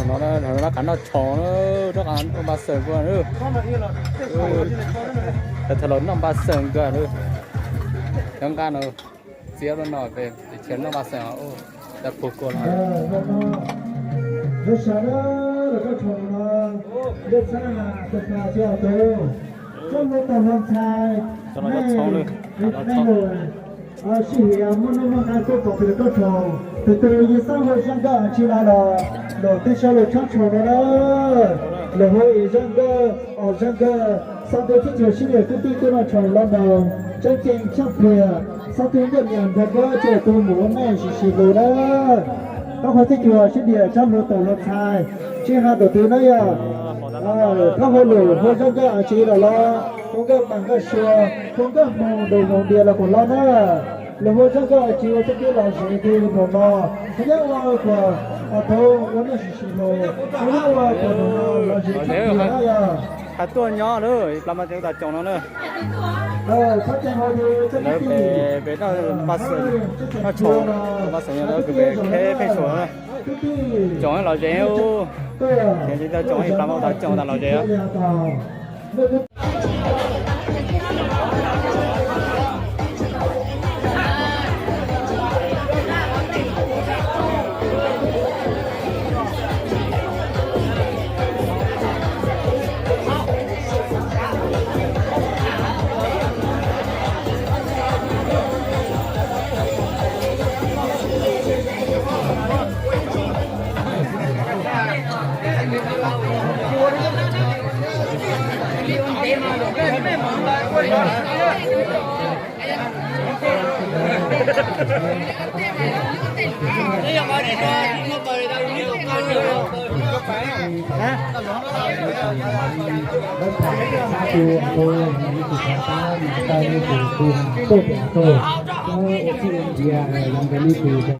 Rov qab noj tshauv na, rov qab noj npa xeem nkawd na. Thaum laus noj npa xeem nkawd na. Cov nqaj no txiab lub no, peb tsis noj npa xeem os, tau pug kua los. Zoo sawv daws, koj tshauv no, koj hluas tau hluas ntxhais, nej, nej sij hawm muaj nuj muaj nqaij tuaj pom peb koj tshauv, tus twg yeej xav hu zaj nkauj tsi los los, los tej sab los tshab tshauv no na. Los hu es zaj nkauj, os zaj nkauj, xav tus thib cuag sib nyiam kwv tij tuaj noj tshauv los mus, tseeb ceeb tshaj pliag, xav tus nkauj niam nrog koj ces tus mus ua nej sim sim lus na. Koj hu thib cuag sib nyiam tshab hluas tau hluas ntxhais, tsis hais tus twg na yog, txhob hu lus hu zaj nkauj tsi los los, hu nkauj mas nkauj sua, hu nkauj hmoo ntus hmoo dias los puas los na. Los hu zaj nkauj tsi ua txoj kev lom zem rau hnub no, thiab ua kom tau ua nej sim sim lus, thiab ua kom hnub no lom zem tshaj pliag na yog. Hais tuaj nyob lawm, plas mas tseem tas coom no na. Lawv pem pem noj npa xeem, noj tshauv, npa xeem nyob lawv pem kheb pheej suas na. Coom lom zem, ces tsis tau coom ib plas mas tas coom tas lom zem.